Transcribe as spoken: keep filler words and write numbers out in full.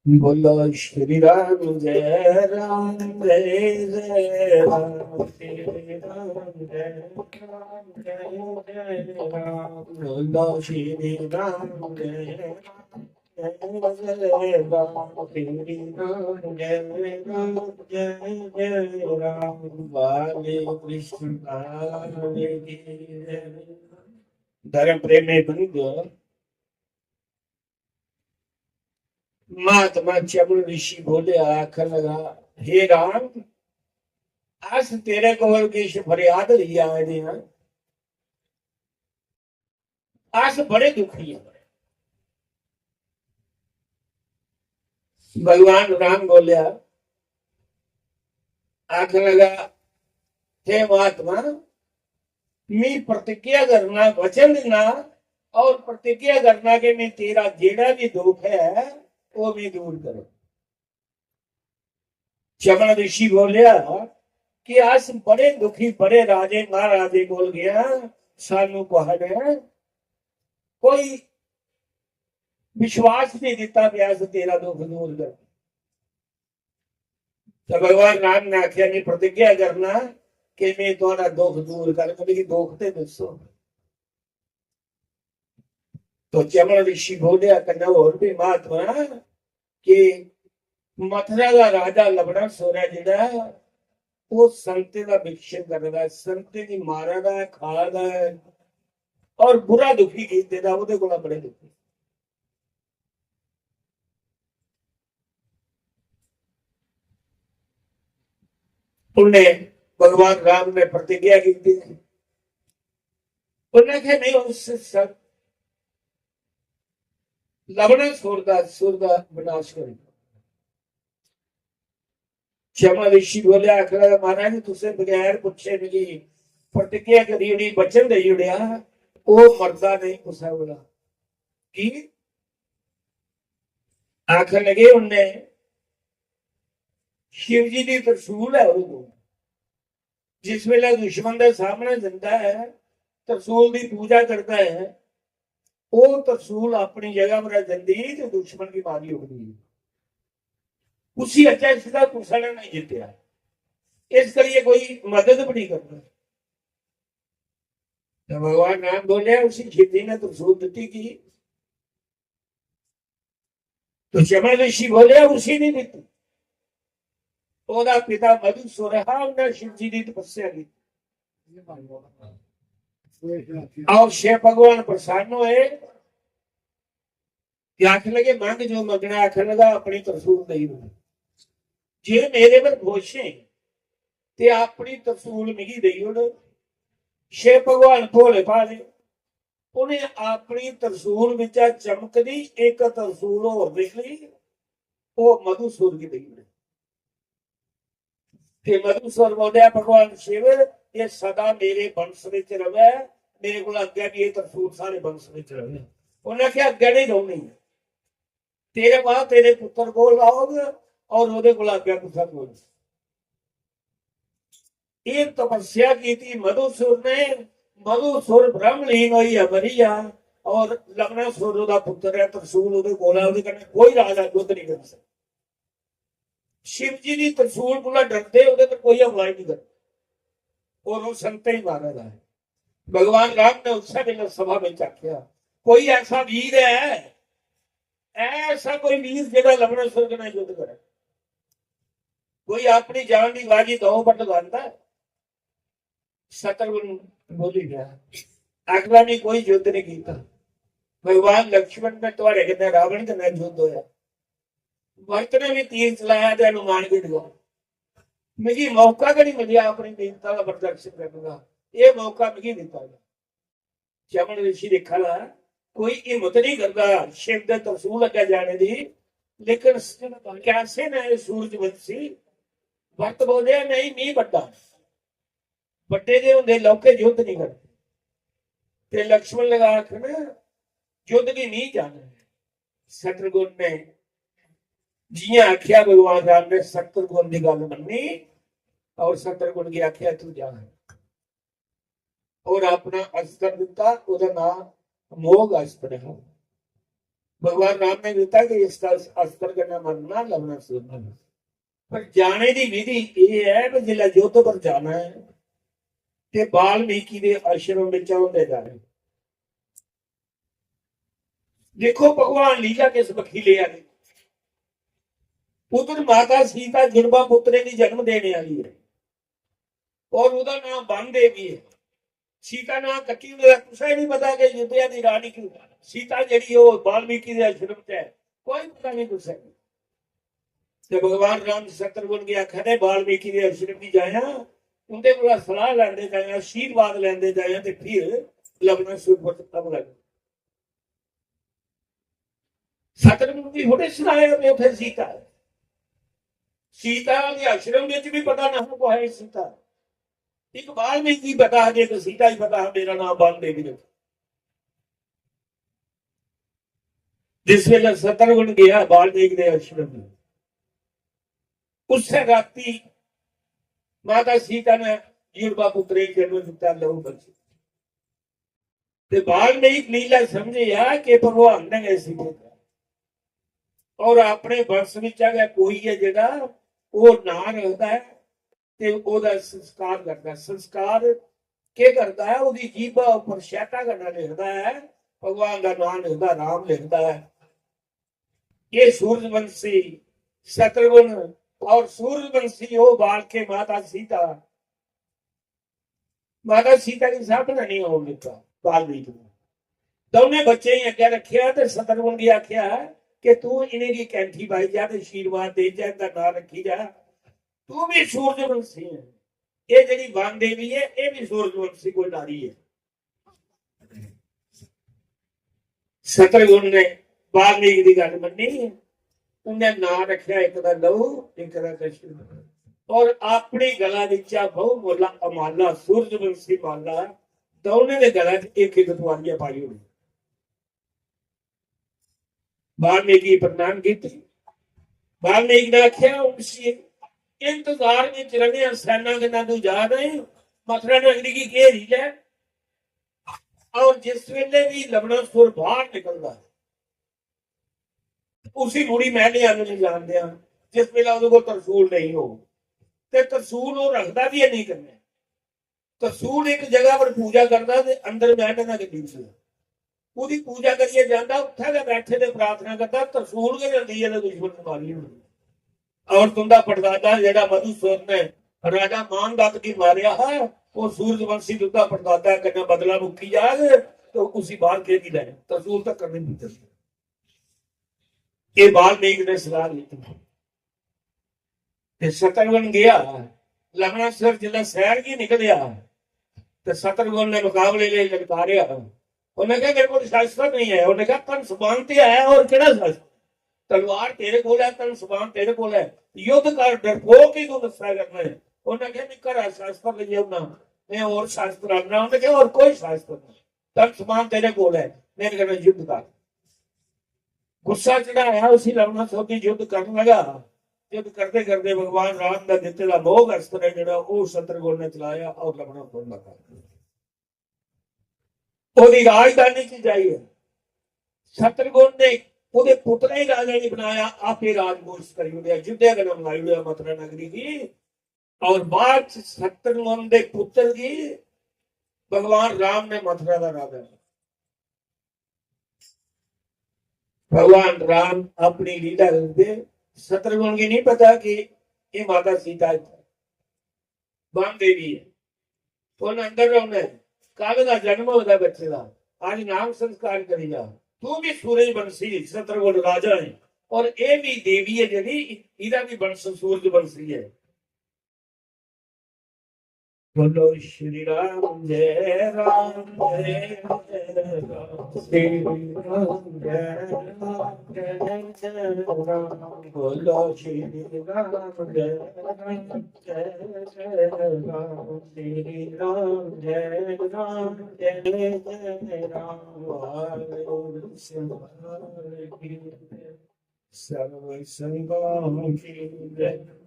बोलो श्री राम जय राम जय जय राम, श्री राम जय राम जय जय राम, बोलो श्री राम जय राम जय जय राम, श्री राम जय राम जय जय राम। वाले कृष्ण लाल की जय। धर्म प्रेमी बंधु, महात्मा चमन ऋषि बोले, आखन लगा, हे राम, अस तेरे कोल किश फरियाद लेइयै आए दे आं, अस बड़े दुखी आं। भगवान राम बोलिया, आखन लगा, हे महात्मा, मी प्रतिज्ञा करना, वचन देना और प्रतिज्ञा करना कि मैं तेरा जेड़ा भी दुख है, वो मैं दूर करूं। चमन ऋषि बोलिया कि अस बड़े दुखी, बड़े राजे महाराजे कोल गया, सानू कुसै ने कोई विश्वास नहीं दिता कि अस तेरा दुख दूर कर। तो भगवान राम ने आख्या कि प्रतिज्ञा करना कि मैं तुम्हारा दुख दूर कर, मिगी दुख ते दसो। तो चमन ऋषि बोलिया कन्नै होर भी महात्मा कि मथुरा दा राजा लवणासुर ऐ जेह्ड़ा, ओह् संतें दा विक्षेप करदा ऐ, संतें गी मारा दा ऐ, खा दा ऐ और बुरा दुखी कीते दा, ओह्दे कोला बड़े दुखी। उन्ने भगवान राम ने प्रतिज्ञा की थी, उन्हें कहा, नहीं, उस सब लवणासुर दा, सुर दा विनाश करेगा। चमन ऋषि बोले, आखर महाराज, तुसें बगैर पुच्छे मिगी प्रतिज्ञा करी ओड़ी, वचन देई ओड़ेआ, ओह् मरदा नहीं कुसै कोला। की? आखन लगे, उन्ने शिव जी दी त्रिशूल है ओह्दे कोल। जिस वेले दुश्मन दे सामने जंदा है, त्रिशूल दी पूजा करदा है, ओह् त्रिशूल अपनी जगह पर जंदी ते दुश्मन गी मारी ओड़दी है। उसी अज्जै सिद्धा कुसै ने नहीं जित्तेआ, इस करियै कोई मदद भी नहीं करदा। तो भगवान राम बोले, उसी शिव जी ने त्रिशूल दित्ती की? तो चमन ऋषि बोले, उसी नहीं दित्ती। ओदा पिता मधुसूर हा, उन्हें शिव जी की तपस्या की। और शिव भगवान प्रसन्न हुए कि आखन लगे, मंग जो मंगना, आखन लगा, अपनी त्रिशूल देई ओड़। जे मेरे पर खुश है, ते अपनी त्रिशूल मिगी देई ओड़। शिव भगवान भोले भाले, उन्हें अपनी त्रिशूल बिचा चमकदी एक त्रिशूल होर निकली, ओह् मधुसूर गी देई ओड़ी। ते मधुसूर बोलेआ, भगवान शिव, ये सदा मेरे वंश विच रवै, मेरे कोला अग्गें भी ये त्रिशूल सारे वंश विच रवै। उन्हें आखेआ, अग्गें नहीं रौहनी, तेरे बाद तेरे पुत्र कोल औग और ओह्दे कोला अग्गें कुसै कोल नहीं। ये तपस्या की थी मधुसूर ने, मधुसूर ब्रह्मलीन होइयै मरी गेआ और लवणासुर ओह्दा पुत्र ऐ, त्रिशूल ओह्दे कोल ऐ, ओह्दे कन्नै कोई राजा युद्ध नहीं करी सकदा। शिव जी दी त्रिशूल कोला डरदे, ओह्दे पर कोई हमला ही नहीं करदा। और ओह् संतें ही मारा दा है। भगवान राम ने उस्सै बेल्लै सभा विच आखेआ, कोई ऐसा वीर है, ऐसा कोई वीर जेह्ड़ा लवणासुर कन्नै युद्ध करे? कोई अपनी जान दी बाजी दौ पर लगांदा है? शत्रुघ्न बोली गया, अगला ने कोई युद्ध नहीं किया। भगवान लक्ष्मण ने थुआड़े कन्नै रावण कन्नै युद्ध होया, भरत ने भी तीर चलाया ते हनुमान गी डुआ। मिगी मौका गै नहीं मिलेआ अपनी वीरता दा प्रदर्शन करने दा, ये मौका मिगी दित्ता गया। चमन ऋषि दिक्खा दा, कोई हिम्मत नहीं करदा शिव दे त्रिशूल अग्गै जाने दी, लेकिन कैसे ने एह् सूरजवंशी? भरत बोले, नहीं, मी बड्डा, बड्डे दे होंदे लौके युद्ध नहीं करदे। ते लक्ष्मण लगा आखन, युद्ध की नहीं जाना। शत्रुघ्न ने जियां आख्या, भगवान राम ने शत्रुघ्न की गल मन्नी और शत्रुघ्न की आख्या, तू जा। और अपना अस्त्र दिता, ओहदा नाम अमोघ अस्त्र है। भगवान राम ने दित्ता कि इस अस्त्र कन्नै मरना, लवणासुर ने। पर जाने दी विधि एह् ऐ कि जिसलै युद्ध पर जाना ऐ ते वाल्मीकि दे आश्रम बिच्चा होंदे जाना ऐ। देखो भगवान लीला किस बक्खी लेआ दी। उद्धर माता सीता जुड़वा पुत्तरें गी जन्म देने आह्ली ऐ और ओह्दा नाम वन देवी ऐ। सीता नां कट्टी, उ'नें दा कुसै गी निं पता कि अयोध्या दी रानी की सीता जेह्ड़ी ओह् वाल्मीकि दे आश्रम च ऐ, कोई पता निं कुसै गी। ते भगवान राम शत्रुघ्न गी आखा दे, "वाल्मीकि दे आश्रम गी जायां, उं'दे कोला सलाह लैंदे जायां, आशीर्वाद लैंदे जायां, ते फिर लवणासुर पर हमला करना।" शत्रुघ्न गी थोड़े सनाया कि उत्थै सीता ऐ। सीता दे आश्रम बिच भी पता ना हो कुहै सीता। इक वाल्मीकि गी पता हा जे इक सीता ही पता हा, मेरा नाम वाल्मीकि है। जिस वेले शत्रुघ्न गया वाल्मीकि दे आश्रम में, उससे राती माता सीता ने जुड़वा पुत्तरे गी जन्म दिता, लहू बरसे। ते वाल्मीकि लीला समझेआ कि भगवान ने गै इसी भेजेआ। और अपने वंश बिच्चा गै कोई ऐ जेह्ड़ा ओह् नांऽ रखदा ऐ ते ओह्दा संस्कार करदा ऐ। संस्कार केह् करदा ऐ? ओह्दी जीभा उप्पर शैह्टा कन्नै लिखदा ऐ, भगवान दा नांऽ लिखदा, राम लिखदा ऐ। ये सूरजवंशी शत्रुघ्न और सूरजवंशी ओह् बालके माता सीता, माता सीता गी सामने नहीं होन दिता। वाल्मीकि ने दौनें बच्चें गी अग्गें रखेआ ते शत्रुघ्न गी आखेआ कि तू इ'नेंगी कैंठी पाई जा ते आशीर्वाद दे जा, इंदा नांऽ रक्खी जा। तू भी सूरजवंशी है। ये जेह्ड़ी वन देवी है, ये भी सूरजवंशी कोई नारी है। शत्रुघ्न ने वाल्मीकि दी गल्ल मन्नी। उन्हें नां रखेआ, इक दा लहू, इक दा कृष्ण। और अपनी गला बिच्चा बहु मोला अमाला, सूरजवंशी माला, दौनें दे गला च इक इक तुआरियै पाई ओड़ी। वाल्मीकि प्रणाम कीती। वाल्मीकि ने आखेआ, "उसी इंतजार बिच रहे, सैना कन्नै तू जा रहे, मथुरा नगरी गी घेरी लै।" और जिस वेले भी लवणासुर बाहर निकलदा है, उसी मुड़ी महले अंदर नहीं जान देआ, जिस वेले ओहदे कोल तरसूल नहीं हो। ते तरसूल ओह रखदा भी है नहीं कन्नै। तरसूल इक जगह पर पूजा करदा ते अंदर महले दा गड्डी च ओहदी पूजा करियै जांदा, उत्थै गै बैठे ते प्रार्थना करदा, "तरसूल गै जल्दी जेल्लै दुश्मन गी मारी ओड़ो।" और तुंदा पड़दादा जेह्ड़ा मधुसूदन ने राजा मानदत्त गी मारेआ हा, ओह् सूरजवंशी तुंदा पड़दादा कन्नै बदला मुक्की जाग, तो उसी बाहर केह् दी लैना, तरसूल तक करने दी जरूरत। ये वाल्मीकि ने सलाह दी। ते शत्रुघ्न गया, लखना सिर जिसलै सैर गी निकलेआ, ते शत्रुघ्न ने मुकाबले लेई ललकारेआ। उन्हें कहा, "मेरे को शास्त्र नहीं है।" उन्हें कहा, "धन समान ते है, और केड़ा शास्त्र? तलवार तेरे कोल है, धन समान तेरे कोल है, युद्ध कर, डरपोक ही तू दस्सा करना है।" उन्हें कहा, "मैं घरा शास्त्र लेई औना, मैं और शास्त्र आना।" उन्हें कहा, "और कोई शास्त्र नहीं, धन समान तेरे कोल है, मेरे कन्नै युद्ध कर।" गुस्सा चढ़ाया उसी, लखना सोगी युद्ध करन लगा। युद्ध करते करते भगवान राम दा दित्ते दा मोह अस्त्र है जेड़ा, ओह शत्रुघ्न ने चलाया और लखना सोग लगा। ओहदी राजधानी च जाइए शत्रुघ्न ने ओहदे पुत्तरें गी राजा नहीं बनाया, आपे राजवंश करी ओड़ेआ, युद्धे कन्नै बनाई ओड़ेआ मथुरा नगरी गी। और बाद च शत्रुघ्न दे पुत्र गी भगवान राम ने मथुरा दा राजा बनाया। भगवान राम अपनी लीला करदे, शत्रुघ्न गी नहीं पता कि ये माता सीता वन देवी है। उन्हें अंदर रौहना है। कल का जन्म होता बच्चे का, आज नाम संस्कार करी जा। तू भी सूरज वंशी शत्रुघ्न राजा है, और ये भी देवी है जेह्ड़ी, इदा भी वंश सूरज वंशी है। बोलो श्री राम जय राम जय जय राम, श्री राम जय राम जय जय राम। बोलो श्री राम जय राम जय जय राम, श्री राम जय राम जय जय राम। वाले सर्व संगम की जय।